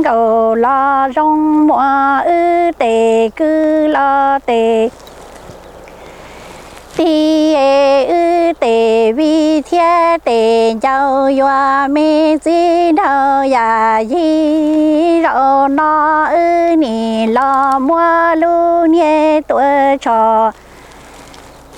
nkaus los zoo muaj wb tes kwv los tes tig es wb tes vij thiab tes ncaus yuav me txiv nraug yam yij. Zaum no wb nim los muab lub niag tuam tshos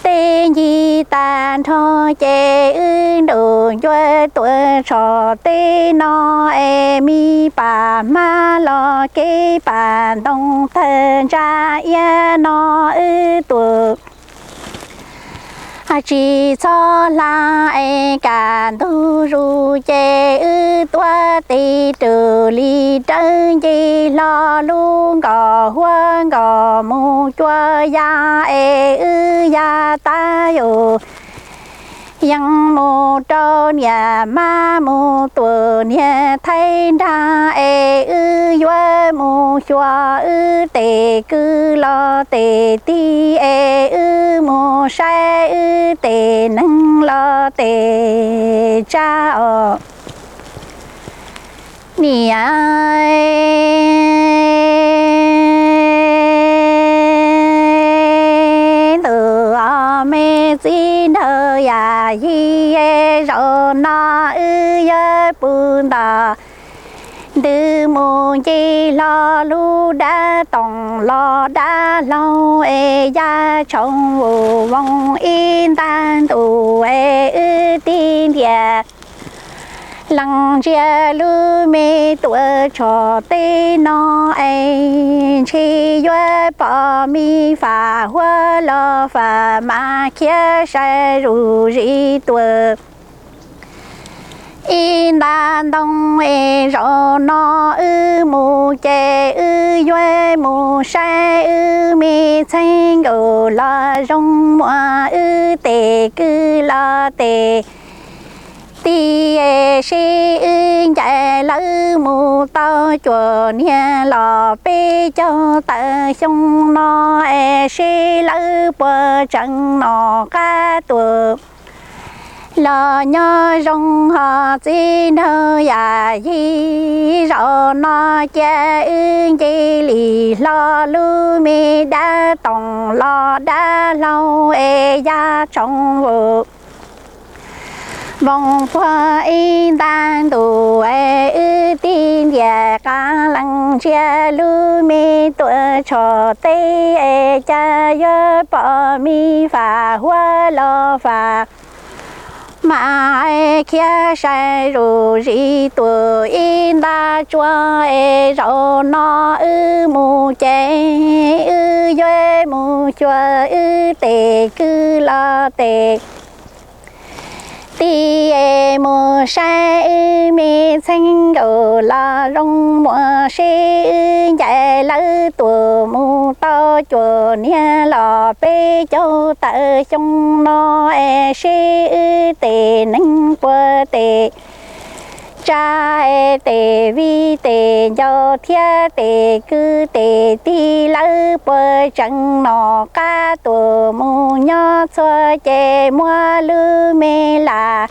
teb ncig tag nrho ces wb nrug ncua tuam tshos teb no es me pas hmab los kev pas ntoo tawg ntsa iab no wb tuam tsis txhob hla es kaj ntug zus ces wb tuav tes rwg li rawv nce hlo lub nkoj huab nkos mus cua ya es wb ya tab yus yeej mus rau niam mab mus tuam niag thaib nrag es wb yuav mus xyuas wb tes kwv los tes tig es wb mus saib wb tes neeg los tes tsab os. Niam ntuj os, me txiv nraug yam yij, zaum no wb yuav pw ntawm ntws mus nce hlo lub dab toom los dab laug es ya tshoob vus voos ib nta ntus es wb tig ntiag lees ntsia lub me tuam tshos teb no es ntshe yuav pom me fam huab los fam mas khiav sai zuj zus tuam ib nta ntoo es zaum no wb mus ces wb yuav mus saib wb me txheeb nkaus los zoo muaj wb tes kwv los tes tig es seb wb ncaim lawv mus tau cuaj niag los peb caug tawm xyoo no es seb lawv puas tseem nom qab tuam los nyob zoo hos txiv nraug yam yij. Zaum no cia wb nce li hlo lub me dab toom los dab laug es ya tshoob vus voos puag ib nta ntus es wb tig ntiag qab lees ntsia lub me tuam tshos teb es cas yuav pom me fam huab los fam mas khiav sai zuj zus tuam ib nta tsua es zaum no wb mus ces wb yuav mus xyuas wb tes kwv los tes tig es mus saib wb me txheeb nkaus los zoo muaj seb wb ncaim lawv tuam mus tau cuaj niag los peb caug tawm xyoo no es seb wb tes neeg puas tes tsab es tes vij tes ncaus thiab tes kwv tes tig lawv puas tseem nom qab tuam mus nyob txhua ces muab lub me lam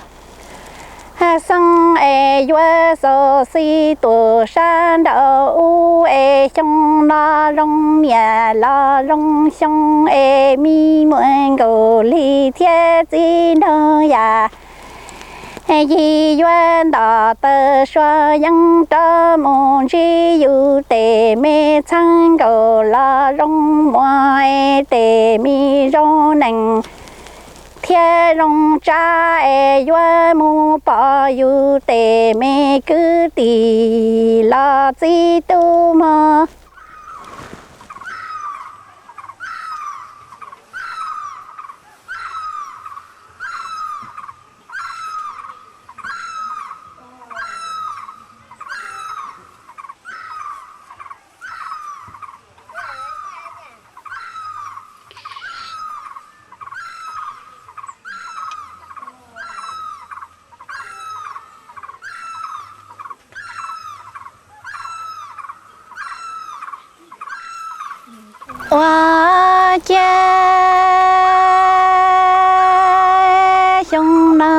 xeeb es yuav xauv xib tuam sab nraud ub es xyoo no zoo niam los zoo xyoo es me muaj nkaus li thiab txiv nraug yam yij yuav ntom taw sua yeeb rov mus ntsib yus tes me txheeb nkaus los zoo muaj es tes me zoo nees thiab zoo tsab es yuav mus pom yus tes me kwv tij los txib tub mog. Ua ciav xyoo no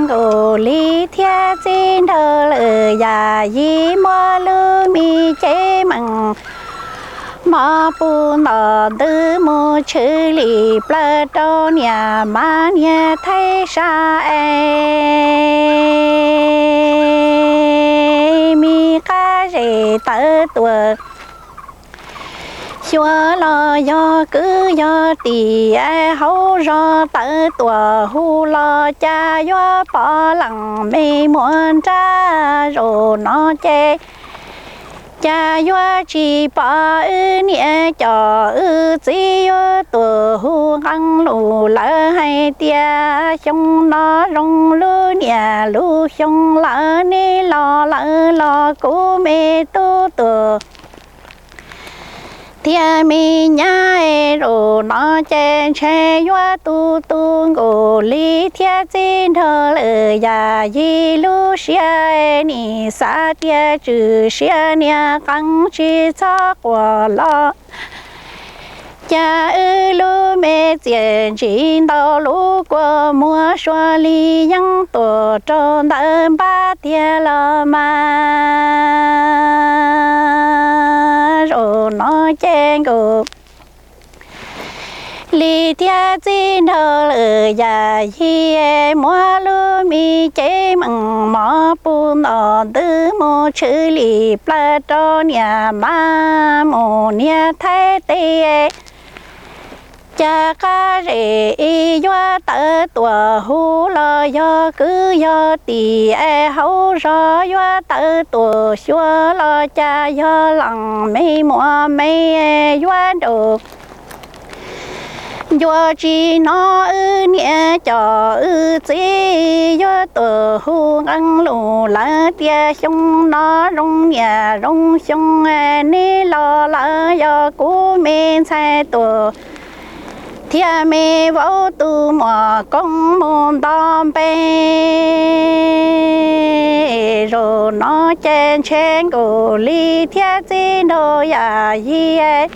nkaus li thiab txiv nraug lawm yam yij muab lub me cev meem, mov puv ntom ntws mus tshwm li plaws rau niam mab niag thaib sab es, me qab zes tawv tuam xyuas los yog kwv yog tim, hauv zos tawv tuam hu los cas yuav pom leej me muam nrab. Zaum no ces cas yuav tsis pom wb niam cov wb txiv yuav tuaj hu nqee lus lawv hais tias xyoo no zoo lub niaj lub xyoo lawm, neb los lawm los kuv me tub tuaj thiab me nyab. Zaum no ces ntshe yuav tu tu nkaus li thiab txij nrog lawm yam yim lub siab, nim xav tias tswm siab niag qeej tsis txhob quaj los. Cas wb lub me txiaj ntsim ntau lub kua muag sua li yeeb tuam rau ntawm npab tiag los mas. Zaum no ces nkaus li thiab txij nrog lawm yam yim, muab lub me cev meem mov puv ntom ntws mus tshwm li plaws rau niam mab mus niam thaib teb. Cas qab zes ib yuav tawv tuam hu los yog kwv yog tim, hauv zos yuav tawv tuam xyuas los cas yog leej me muam me yuav nraum ncua tsis hnov wb niam cov wb txiv yuav tuaj hu nqee lus lawv tias xyoo no zoo niaj zoo xyoo, neb los lawm yog kuv me ntxhais tuaj thiab me vauv tus muam koob mus nto npe. Zaum no ces ntshe nkaus li thiab txij nrog yam yim,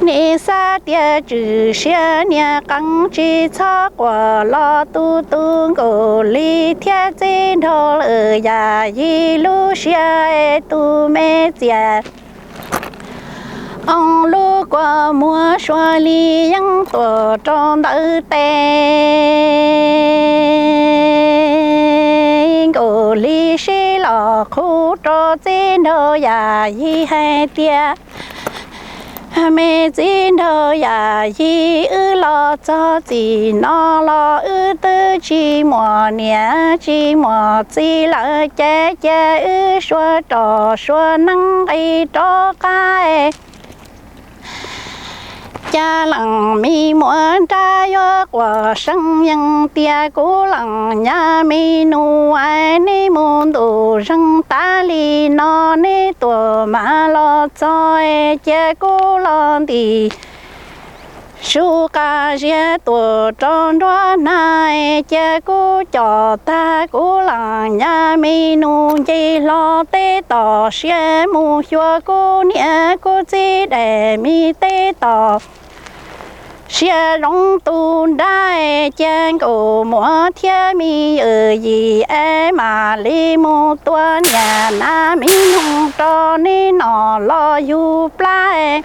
nim xav tias tswm siab niag qeej tsis txhob quaj los tu tu nkaus li thiab txij nrog lawm yam yim lub siab, tus me txiaj oo lub kua muag sua li yeeb tuam rau ntawm teb. Nkaus li sib los qhuab rau txij nrog yam yim hais tias, me txij nrog yam yim, wb los txog txim no los wb twb tsis muaj niam tsis muaj txiv lawm ces cia wb suav roj suav neeb nqis rov qab. Cas leej me muam nrab yuav quaj seev yees tias kuv leej nyab me nus, neb mus ntuj zeeg tas li no neb tuaj mas los txog, cia kuv los nti su qas ziab tuaj rau nruab hnab, cia kuv coj tag kuv leej nyab me nus nce hlo teb tom siab mus xyuas kuv niam kuv txiv daim me teb tom siab zoo tu nrab, cia nkaus muam thiab me yawm yim es mam li mus tua niam nab me nus rau neb noj los yug plab.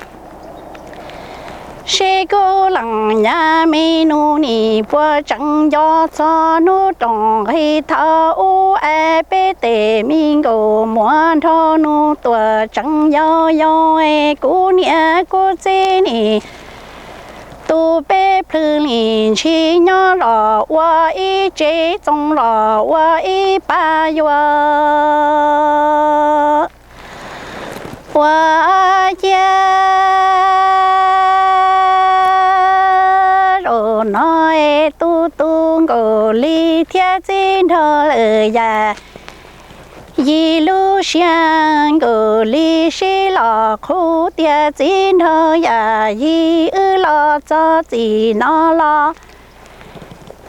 Seb kuv leej nyab me nus nim puas tseem nco txog hnub rooj nqis thaum ub es peb tej me nkauj muam nrog nus tuaj tseem yau yau, kuv niam kuv txiv nim tu peb plhws lim ntshis nyob los ua ib tsev txoos los ua ib pab yuav ua ciav. Zaum no es tu tu nkaus li thiab txij nrog lawm yam yim lub siab, nkaus li sib los qhuab tias txij nrog yam yim wb los txog txim no los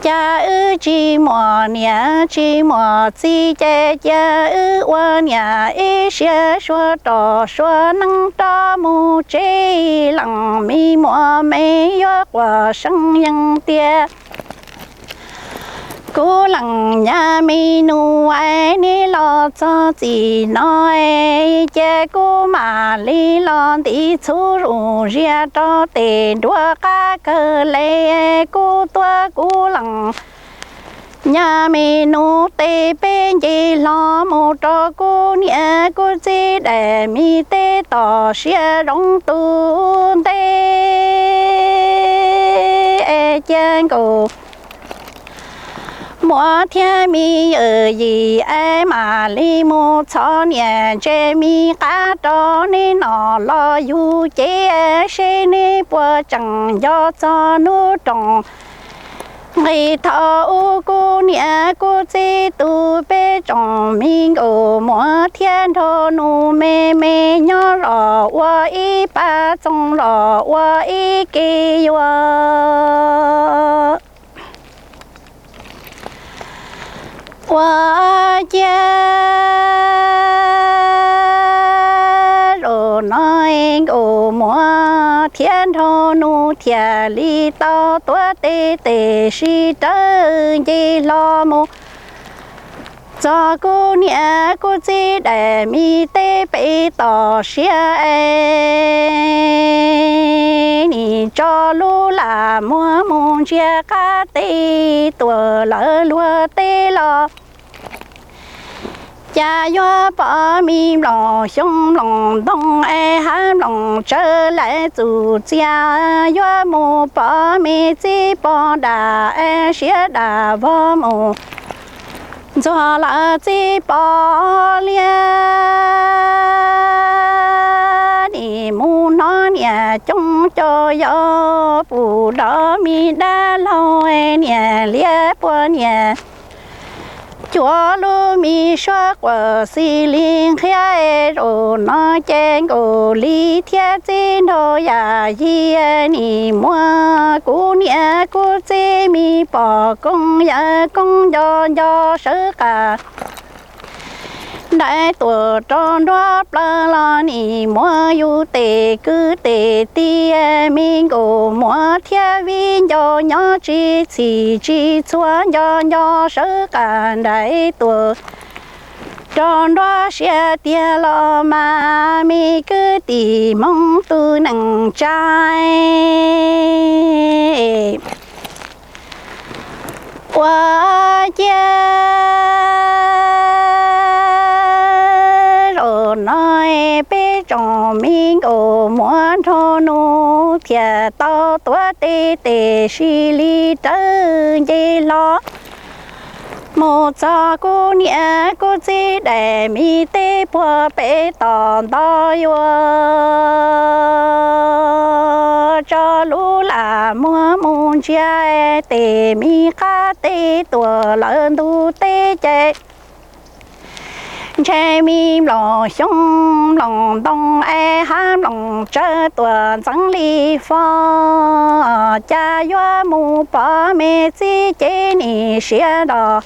cas wb tsis muaj niam tsis muaj txiv ces cia wb ua niam ib siab suav roj suav neeb rov mus tsev, leej me muam me yuav quaj seev yees tias Kuv leej nyab me nus es neb los txog txim no es cia kuv mam li los nti txhub zuj zias rau tes nruab qab kawg le. Kuv tuav kuv leej nyab me nus tes peb nce hlo mus rau kuv niam kuv txiv daim me teb tom siab zoo tus ntej es cia nkaus muam thiab me yawm yim es mam li mus txhos niam ntse me qab rau neb nom los yug cev seb neb puas tseem nco txog hnub roos nqis thaum ub kuv niam kuv txiv tu peb tsoom me nkauj muam thiab nraug nus me me nyob zos ua ib pab txoos zos ua ib ke yuav ua ciav. Zaum no nkauj muam thiab nraug nus thiaj li tau tuav tes tes sib rawv nce hlo mus txog kuv niam kuv txiv daim me teb pem tom siab es nim tso lub lam muag mus ntsia qab teb tuaj lawm luag teb los cas yuav pom me nplooj xyoob nplooj ntoo es hav nplooj tsawv lawv txuj txias, yuav mus pom me txiv pos dam es siav dam vog mus ntxuag lawv txiv pos liab. Nim mus hnov niam coob cos yov pum dov me dab laug niam liab puag niam cuav lub me suab quas xis li nqhiab. Zaum no ces nkaus li thiab txiv nraug yam yij nim muab kuv niam kuv txiv me pog koob yawm koob nco nco sawv qas nraim tuaj rau nruab plawv los nim muab yus tes kwv tes ti me nkauj muam thiab viv ncaus nyob tsis txhim tsis txhua nco nco sawv qas nraim tuaj rau nruab siab tiag los mas me kwv tij Hmoob tus neej tsa ua ciav. Zaum no peb tsoom me nkauj muam nraug nus thiaj tau tuav tes tes sib li rawv nce hlo mus txog kuv niam kuv txiv daim me teb puag pem tom ntoj yuav tso lub lam muag mus ntsia tes me qab teb tuaj lawm ntug teb ces ntshe me nplooj xyoob nplooj ntoo es hav nplooj tsawv tuaj ntxeev li fo cas yuav mus pom me txiv cev nim siav nrog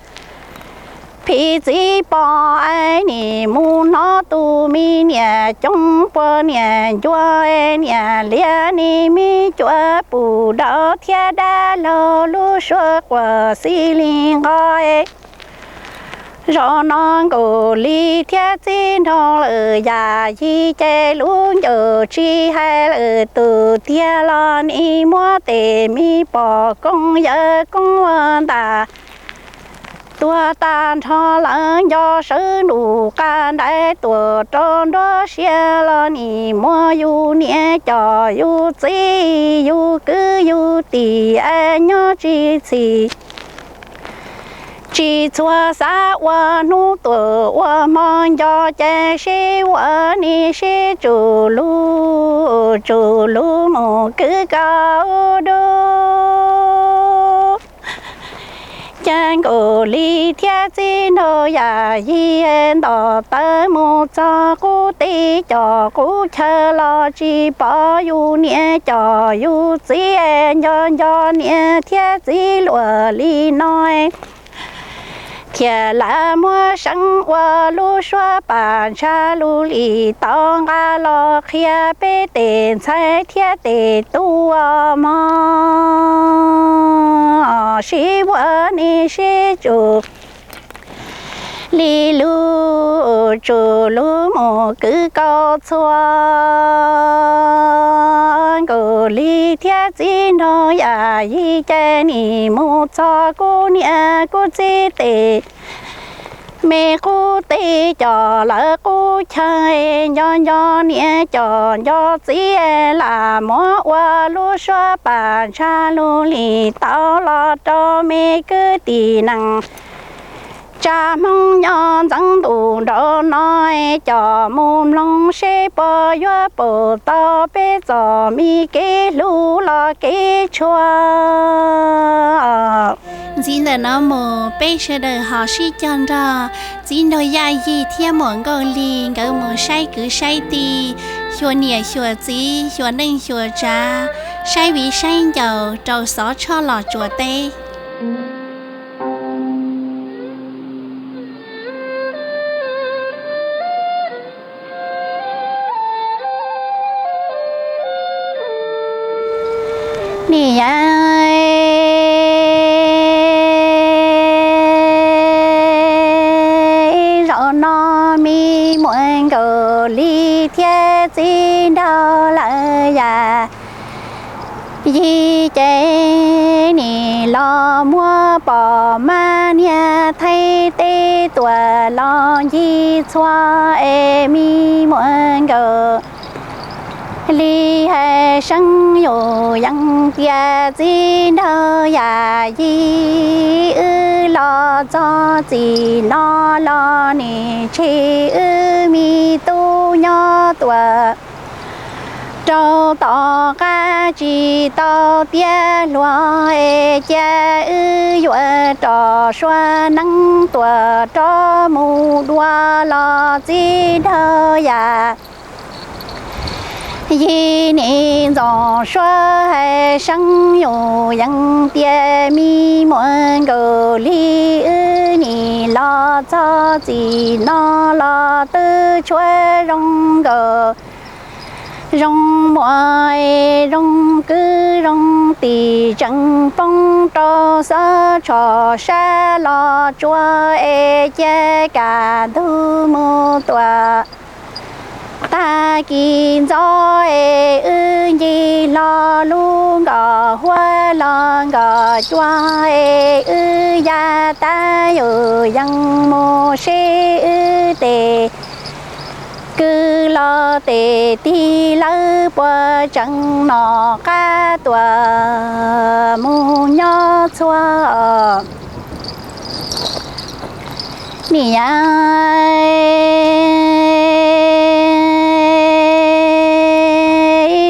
phim txiv pos es nim mus hnov tus me niam coob puag niam ncua niam liab nim me cuav pum dov thiab dab laug lub suab quas xis li nqo. Zaum no nkaus li thiab txiv nraug lawm yam yij ces lub ncaws tsis hais lawm tus tiag los nim muab tes me pog koob yawm koob ua ntas tuag tag nrho lawm nco sawv nus qab nraim tuaj rau nruab siab los nim muab yus niam coj yus txiv yus kwv yus tij es nyob tsis txhim tsis txhua xav ua hnub tuaj ua hmo nco ces sib ua nim sib tsum lug tsum lug mus kwv kau dub. Cas nkaus li thiab txiv nraug yam yij nto tawv mus txog qub teb coj qub chaw los tsis pom yus niam coj yus txiv nco nco niam thiab txiv luag li no. khiav lam muab seeb ua lub suab pam ntsha lub lis tau nqa los qhia peb tes ntxhais thiab tes tub mog. Sib vuag nej sib tsum li lub tsum lub mus kwv kaus txhua nkaus li thiab txiv nraug yam yij ces nim mus txog kuv niam kuv txiv tes me qub teb cov lawv qub chaw nco nco niam cov nco txiv lam muab ua lub suab pam ntsha lub lis tau los rau me kwv tij neej tsa Hmoob nyob ntxeev ntuj nraud no coj mus mloog seb puas yuav pom tau peb txoj me kev hlub los kev tshua. Ntxiv ntawm no mus peb sawv daws ho sib cog nrog txiv nraug yaj yij thiab muam nkauj li nkawd mus saib kwv saib tij, xyuas niam xyuas txiv, xyuas neej xyuas tsav, saib viv saib ncaus rau xov tshoj los tsuas teb. Niam, zaum no me muam nkauj li thiab txiv nraug lawv yam yij ces nim los muab pom mab niag Thaib teb tuaj los ncig txhua es me muam nkauj li hais seeb yus yeej tias txiv nraug yam yij wb los txog txim no los nim tseg wb me tub nyob tuaj rau tom qab tsis tau tiav hluas es cia wb yuav rov sua neeb tuaj rov mus dua los txiv nraug yam yij nim ntxoov suab hais seeb yus yeej tias me muam nkauj li wb nim los txog txim no los twb tshuav zoo nkauj zoo muam zoo kwv zoo tij tseem poob rau xob tsho sab los tsuas es cia kaj ntug mus tuaj tag kis ntxov es wb ncig hlo lub nkoj huab los nkoj cua es wb ya tab yus yeej mus seb wb tes kwv los tes tig lawv puas tseem noj qab tuaj mus nyob txhua. Niam,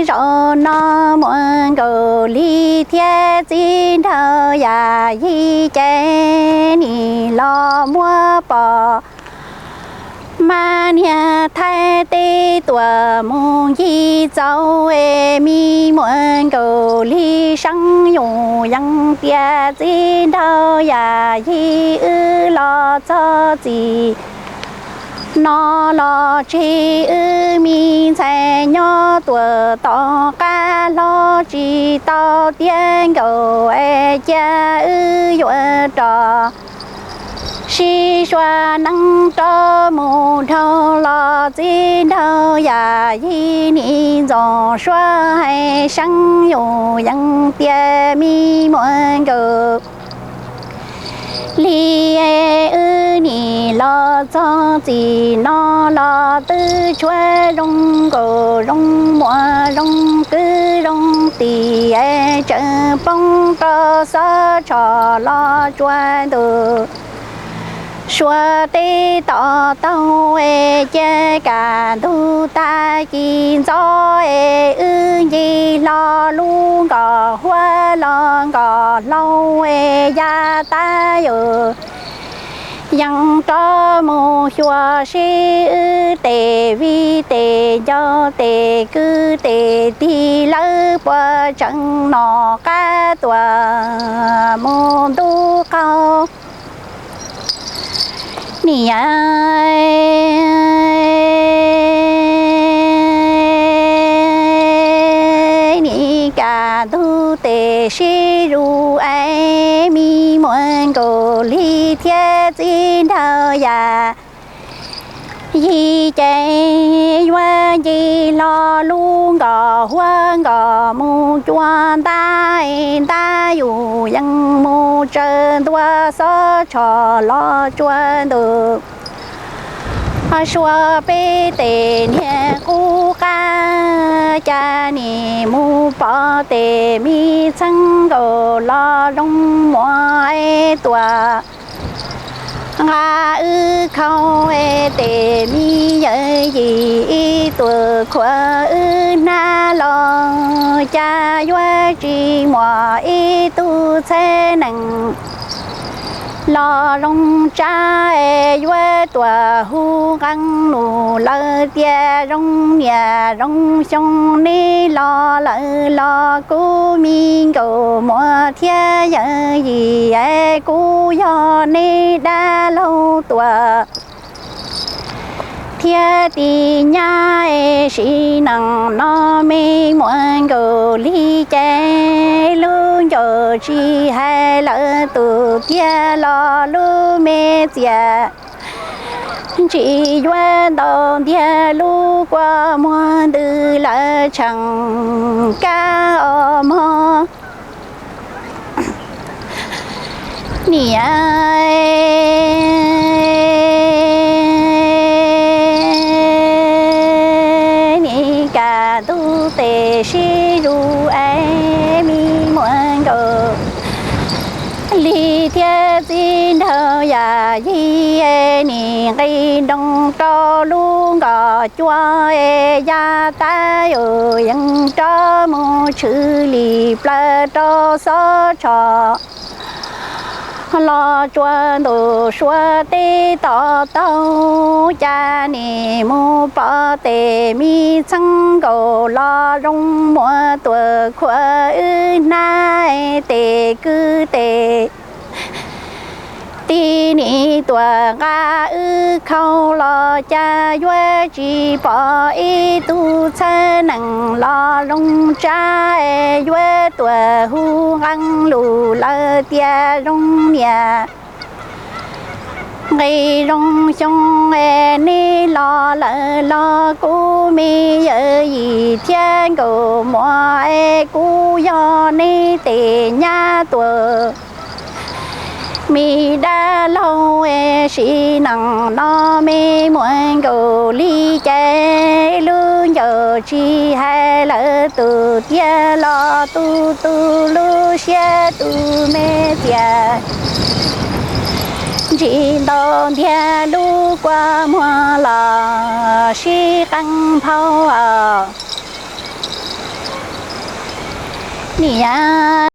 zaum no muam nkauj li thiab txiv nraug yam yij ces nim los muab pom mab niag Thaib teb tuaj mus ncig txaus es me muam nkauj li seeb yus yeej tias txiv nraug yam yij wb los txog txim no los tseg wb me ntxhais nyob tuaj tom qab hlo tsis tau tiav nkaus es cia wb yuav rov sib sua neeb rov mus dhau los txiv nraug yam yij nim ntxoov suab hais seeb yus yeej tias me muam nkauj li wb nim los txog txim no los twb tshuav zoo nkauj zoo muam zoo kwv zoo tij es tseem poob rau xob tsho los tsuas ntuj suav teb tom taug es cia kaj ntug tag kis ntxov es wb ncig hlo lub nkoj huab los nkoj hlau es ya tab yus yeej rov mus xyuas seb wb tes vij tes ncaus tes kwv tes tij lawv puas tseem noj qab tuaj mus ntuj qaug. Niam, nim kaj ntug tes sib zuj es me muam nkaus li thiab txiv nraug yam yim ces yuav nce hlo lub nkoj huab nkos mus cua ntab, ntab yus yeej mus tsaws ntua xob tsho los tsua ntuj. Suav peb tes niag qub qab, cas nim mus pom tes me txheeb nkaus los zoo muaj ib tuam nqa wb khau, tes me yawm yim ib tug khuam wb hnab los, cas yuav tsis muaj ib tug txheeb nees los zoo tsab, yuav tuam hu nqee lus lawm tias zoo niam zoo xyoo neb los lawm los kuv me nkauj muam thiab yawm yim, kuv yog neb dab laug tuam thiab tis nyab, sim neej no me muam nkaus li ces lub ncauj tsis hais lawv tus tiag los lub me txiaj ntsim yuav ntau ntiag lub kua muag ntws lawm tsheej kab os mog. Niam, nim kaj ntug tes sib zuj es me muam nkaus li thiab txiv nraug yam yim, nim nqis nroo rau lub nkoj cua, yaj tab yus yeej rov mus tshwm li plaws rau xob tsho los tsua ntuj suav teb to taug, cas nim mus pom tes me txheeb nkaus los zoo muaj tuam khuam wb hnab, tes kwv tes tis nim tuam nqa wb khau los, cas yuav tsis pom ib tug txheeb nees los zoo tsab, yuav tuam hu nqee lus lawm tias zoo niam nqis zoo xyoo, neb los lawm los kuv me yawm yim thiab nkauj muam, kuv yog neb tes nyab tuam me dab laug, sim neej no me muam nkaus li ces lub ncauj tsis hais lawv tus tiag los tu tu lub siab tus me txiaj ntsim ntau ntiag lub kua muag los sib qee nphau os. Niam,